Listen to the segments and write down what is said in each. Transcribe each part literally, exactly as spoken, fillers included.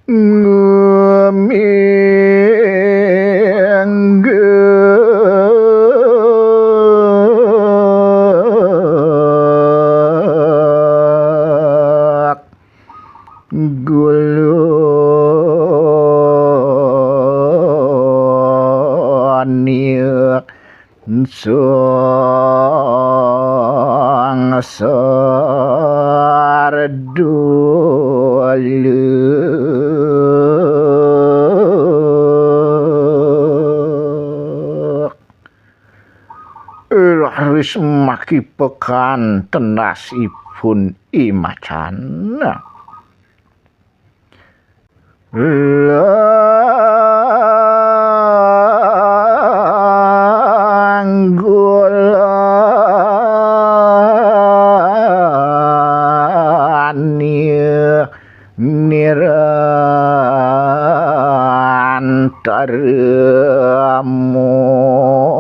Ngumingak gulunir sungsar duluk. Raris makipekan tendasipun i macan. Langgulani nirantara molah.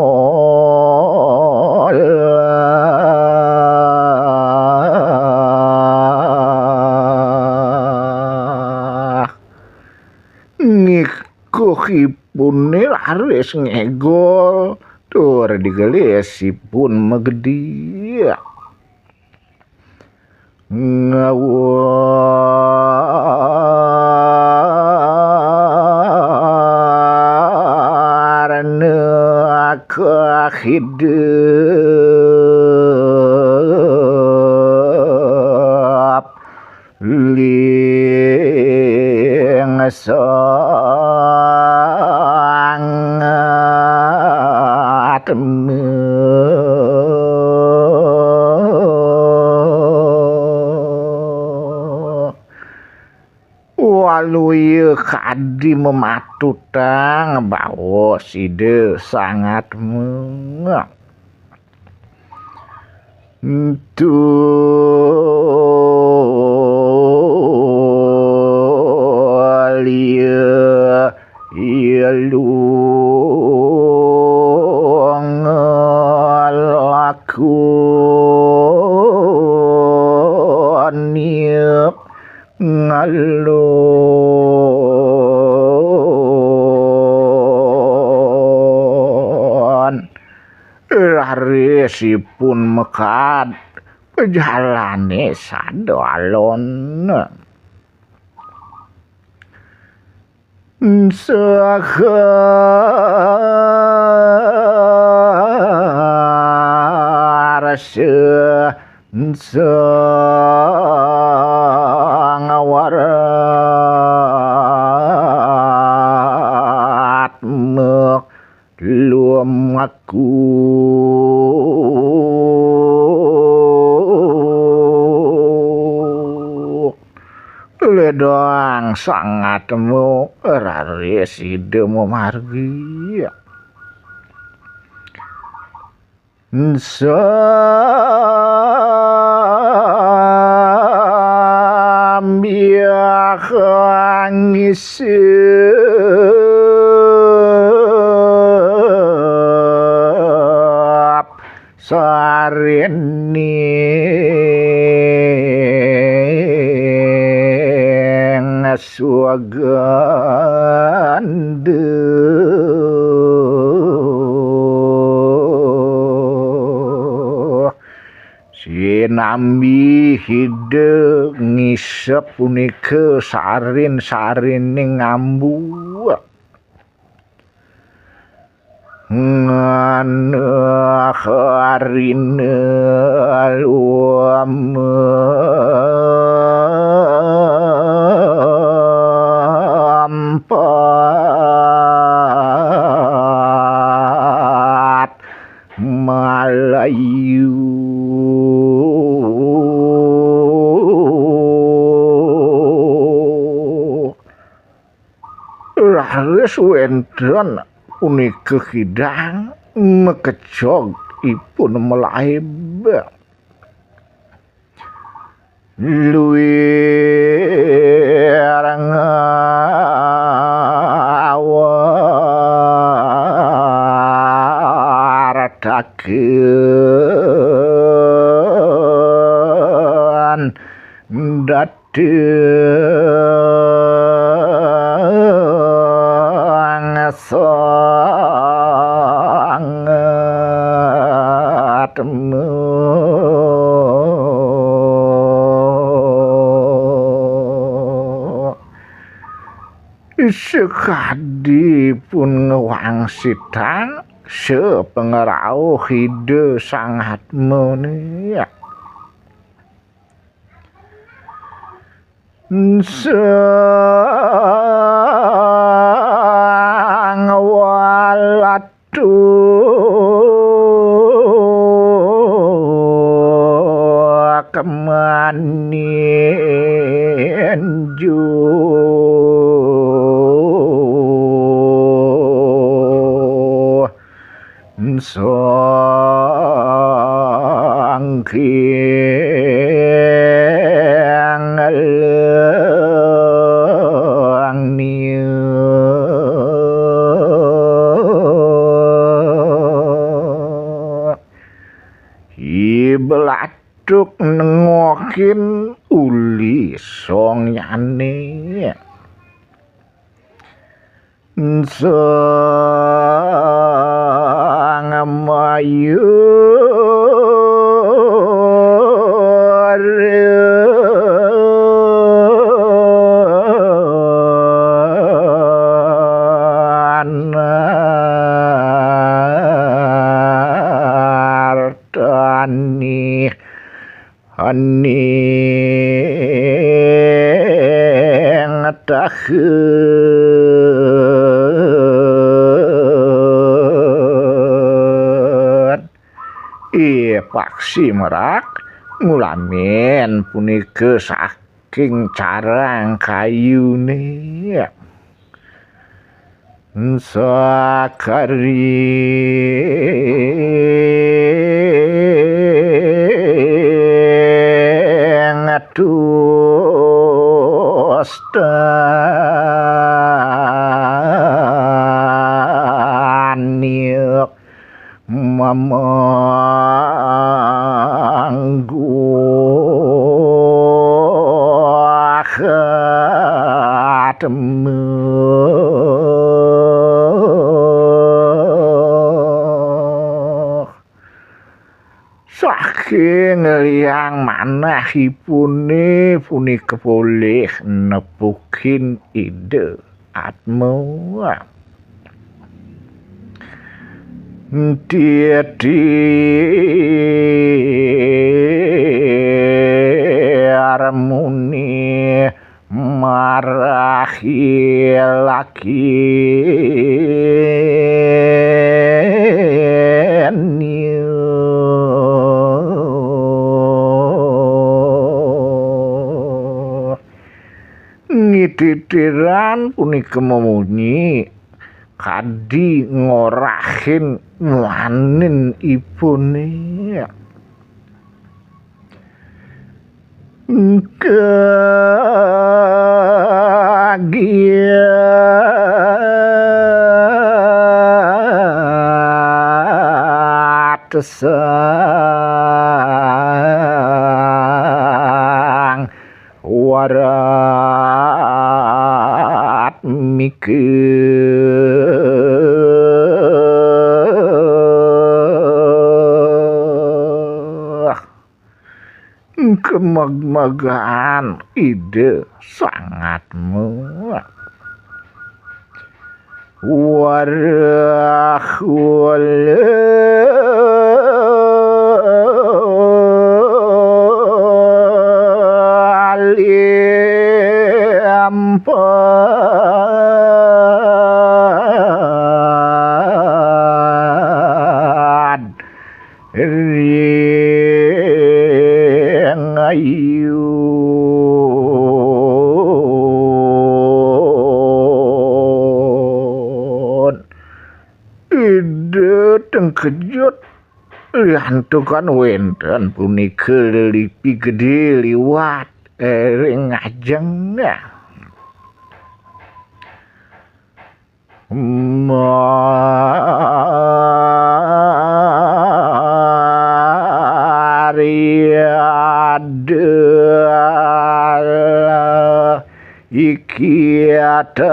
Ngikuhipune raris ngegol tur digelisipun magedi. Ngawarna kahidep ling sangat me. Waluya kadi mamatutang baos Ida sangat me. Tulia ilung lakuni ngalun. Rarisipun mekad pajalane sada alon. Saharsa sangawarat mek lumaku. Ledang sangat mu raris Ida mamargi. Sambil ngisep sarining suganda. Sinambi Ida ngisep punika sarin-sarining ambu. Ngana harina lumpat Malayu. Raris wenten punika kidang makecog ipun malaib. Luir ngawartaken dateng Sakadi pun ngwangsitang sapangrauh Ida Sang Atma nika. Sang Walatu kemaninju. Sangking Iblatuk nengokin uli songyane. Sang Mayur Anartani. Aning tahet. Ipaksi merak ngulamin punika saking carang kayune. Sakaring tustanil mamanggu saking liang manahipune punika polih nepukin Ida Atma. Titi armuni marahi lakin ngititiran punika memunyi kadi ngorahin muanin ipune. Kagiat sang warat mika. Kemegmegan Ida Sang Atma. Warahul alimpad ring ayun. Ida tengkejut liantukan wenten punika lelipi gede liwat ring ngajeng. Mariadal iki atar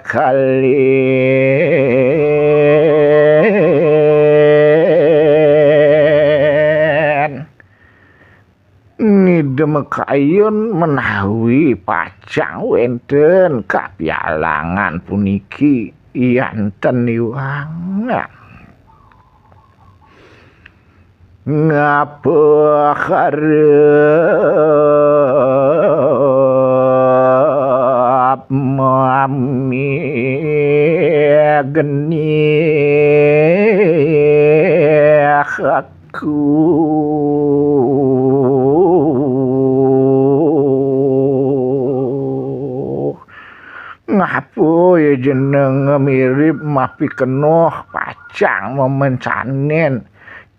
kalih. Mekayun menawi pacang wénten kapialangan puniki yanten iwangan. Ngapa harap mami genih aku? Ngapa ya jeneng mirip mapikenoh pacang memencanen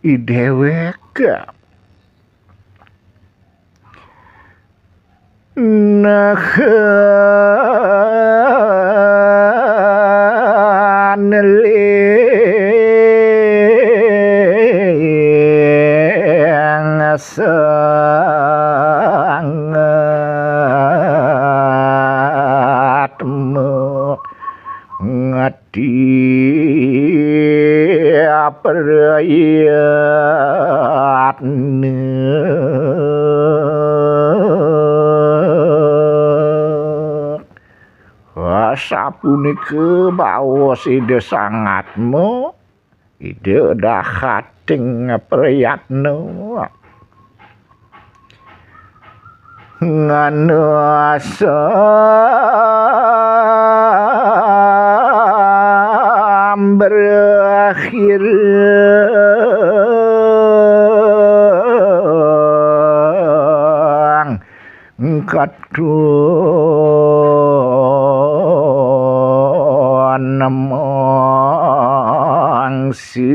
i déwék? Nah, sangat ngati priyatna. Sapunika baos Ida Sang Atma, Ida dahating priyatna. Ngana sambrahirang katon mangsa.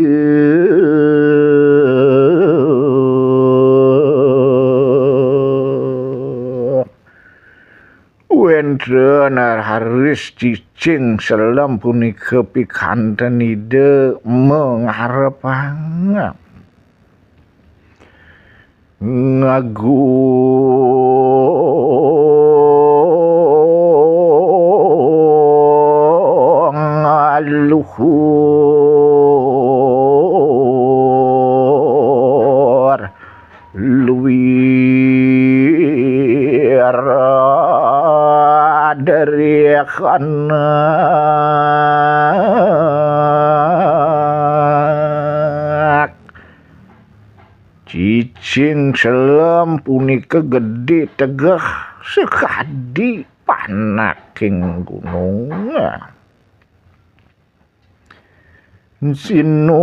Wénten raris cicing selem punika pikanten Ida mangarepang. Ngagung luhur luir dari kanak. Cicing selem punika gedé tegeh sakadi panaking gunung. Sinungan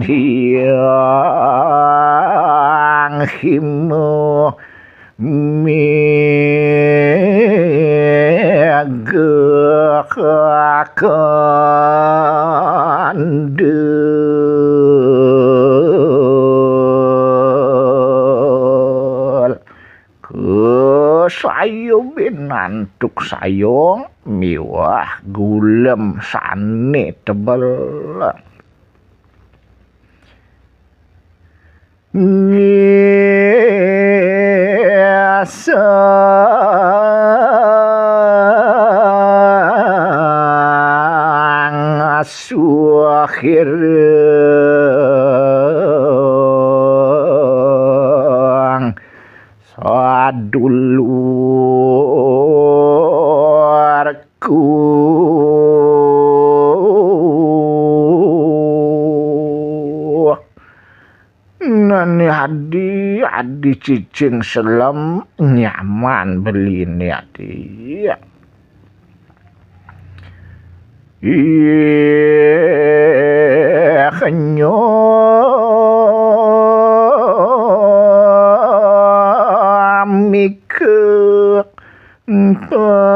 Hyang Hima mega kandel. Kasaya binantuk sayong miwah gulem sané tebel. Ngisang suhirang sadulurku. Nani adi, adi cicing selem nyaman beliné adi. Ih, nyomika tawakan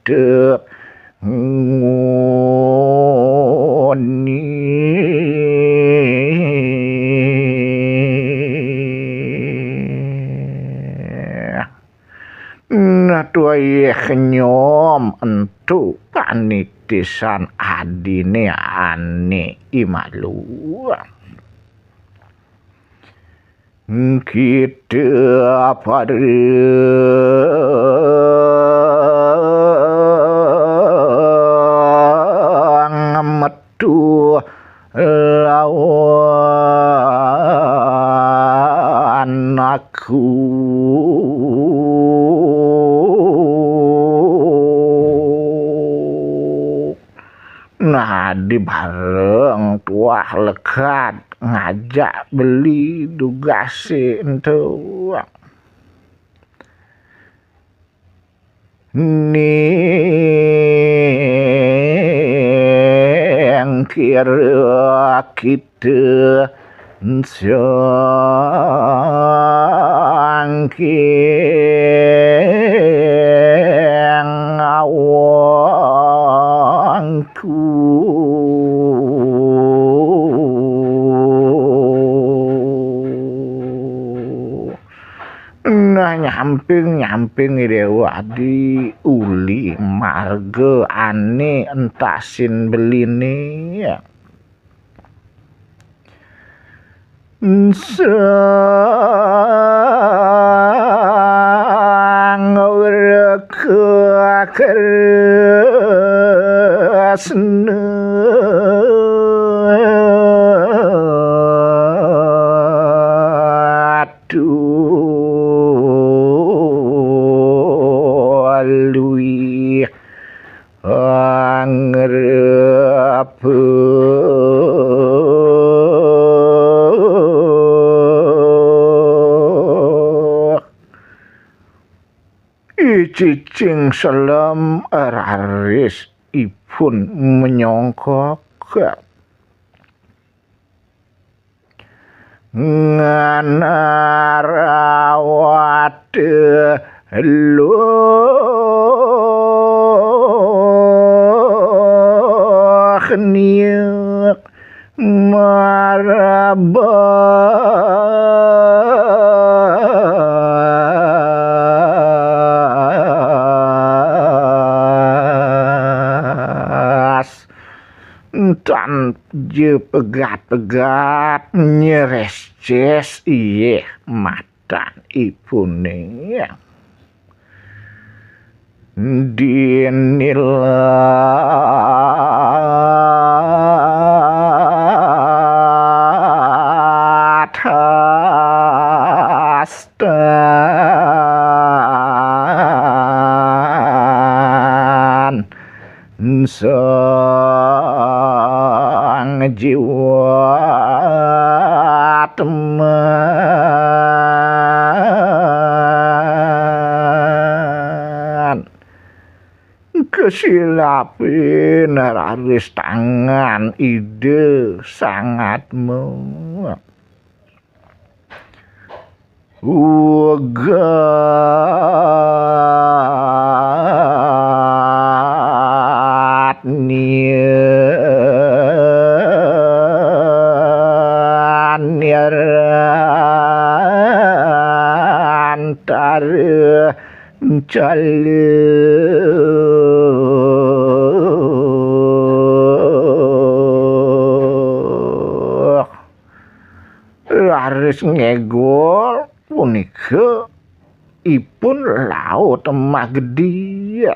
tengoni. Nah, tuayih nyom ento panitisan adiné ané i malu. Kita pareng metu lawan aku. Nah, di bareng tuah lekad ngajak beli dugase ento. Ning kira kita sangking awangku. Nah, nyamping-nyamping Dewa di uli marga ane entasin beline. Sang Wreka Kresna. Aduh, luih angrepe. Icicing selem raris ipun menyongkok. Nganarawate luh niek marabas. Tan je pegat-pegat nyeresces iyeh matan ipune. Dinilat hastan sang jiwa teman. Kesilapin raris tangan Ida sangat me. Ugat nian niran tara caluk. Raris ngegol punika ipun laut magedi.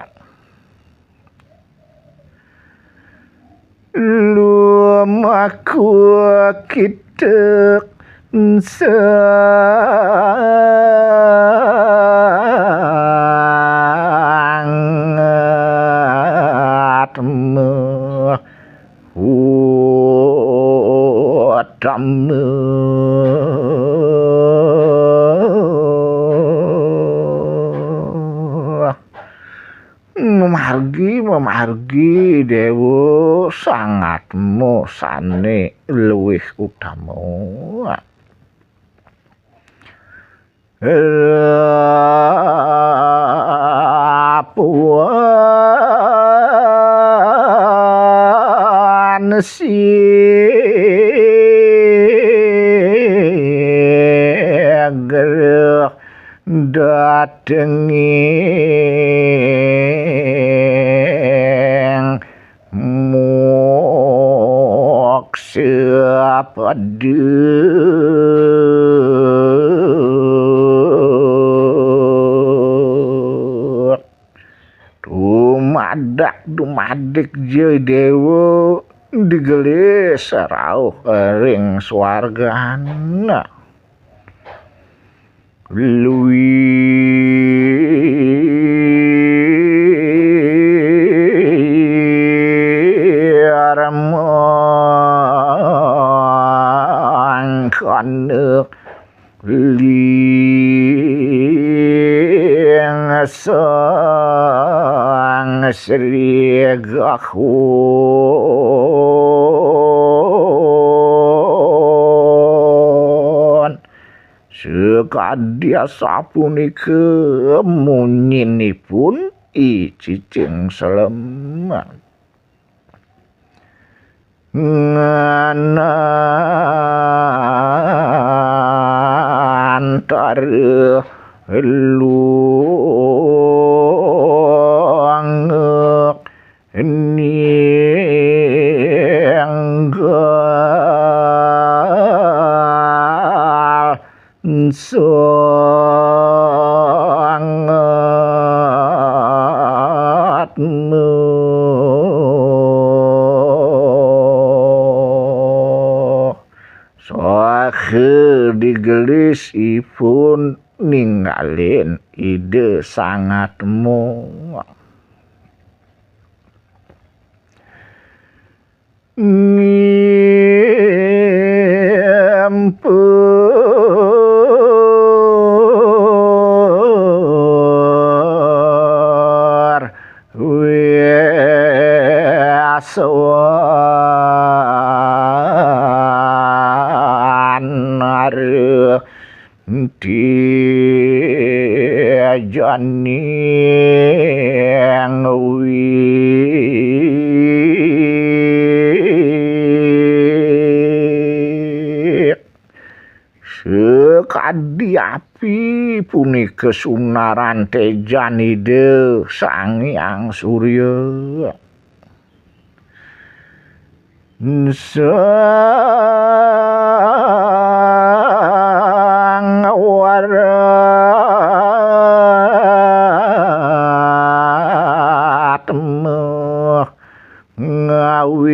Lumaku kitek sangat me utama. Memargi, memargi, Dewa, sangatmu sane luwih utama. Lapuan sigra datenging moksa pada. Sakedik Jayadéwa digelis rauh ring swargana. Luir mangkana ling Sang Sri Gahun. Sakadi asapunika munyinipun i cicing seleman. Nganantara lunga ninggal sangatmu. Saha digelis ipun ninggalin Ida Sangatmu. Ngimpur wiaswanara Dijaning wik. Sakadi api punika sunaran tejan Ida Sang Hyang Surya. Sang Waratma ngawedana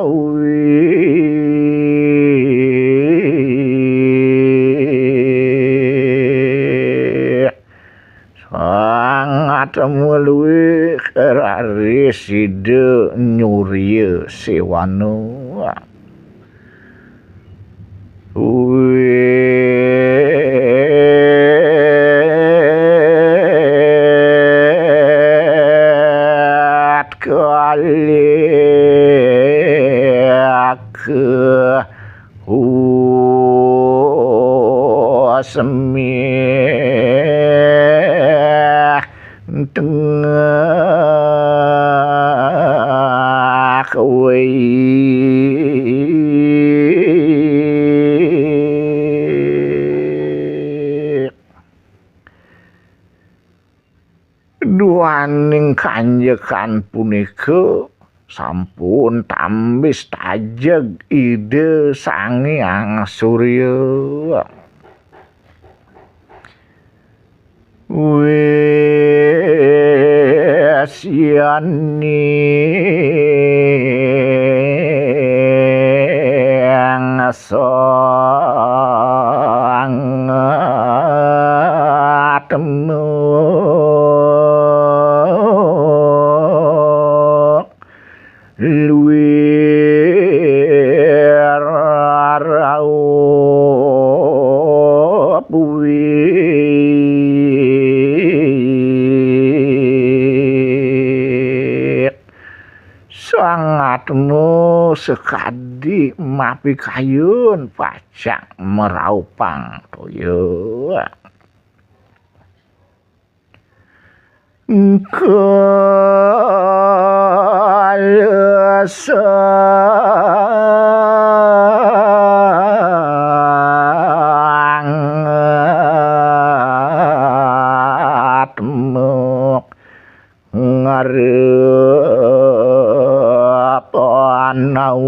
wik. Sangat maluih raris Ida Nyurya Sewana. Wit kalih Husmih tengah wik. Duaning kanjekan punika sampun tambis tajeg Ida Sang Hyang Surya. Wis yaning sangat muk luir raup wik. Sangatmu sakadi mapikayun pacang maraupang toya. Kala sangat muk ngarep anau.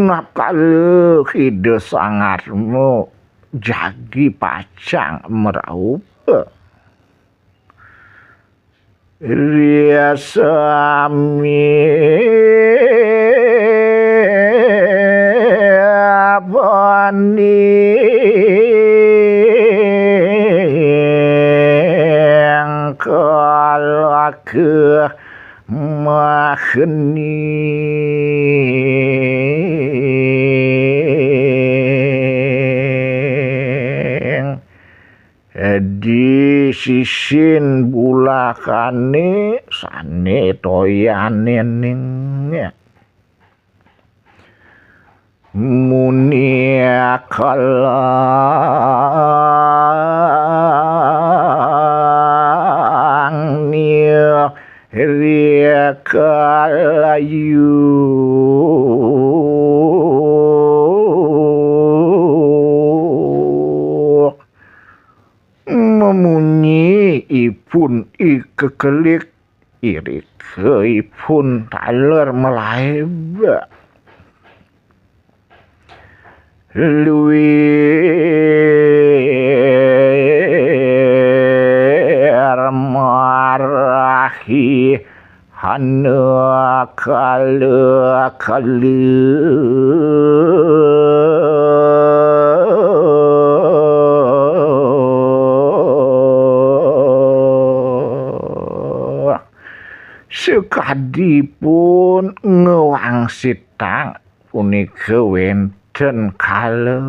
Napkala Ida Sang Atma jagi pacang maraup. Ria sami paning kalaka mahening. Di sisin bulakane sane toyanening. Muni kalang ni rikalayu. Mamunyi ipun ikekelik, irika ipun taler malaib. Luir marahi hana kala-kala. Sakadipun ngwangsitang punika wenten kala.